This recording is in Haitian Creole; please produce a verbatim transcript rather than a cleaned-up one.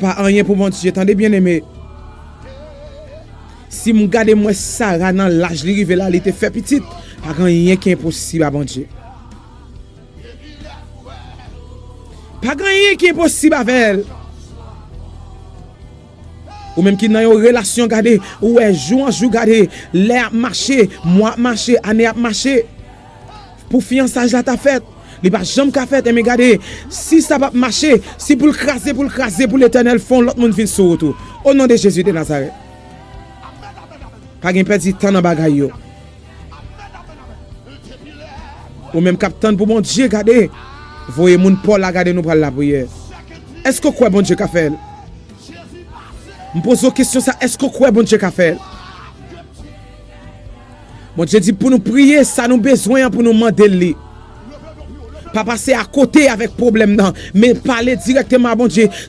pa anyen pou Bondye. Tande, byeneme. Si m gade, m wè Sara nan laj li rive la, li te fè pitit. Pa gen anyen ki enposib a Bondye. Pa gen anyen ki enposib avè l. Ou menm ki nan yon relasyon, gade, ou wè jou an jou, gade, lè ap mache, mwa ap mache, ane ap mache. Pou fiyansaj la ta fèt, li pa janm ka fèt. Enben gade, si sa p ap mache, si pou l kraze, pou l kraze, pou Letènèl fè yon lòt moun vin sou wout ou. O non de Jezi de Nazarèt. Pa gen pèdi tan nan bagay yo. Ou menm k ap tann pou Bondye, gade. Voye moun pa w la, gade, nou pral lapriyè. Èske w kwè Bondye ka fè l? M poze w kesyon sa, èske w kwè Bondye ka fè l? Bondye di pou nou priye sa nou bezwen an, pou nou mande l li. Pa pase akote avèk pwoblèm nan, men pale dirèkteman a Bondye. Si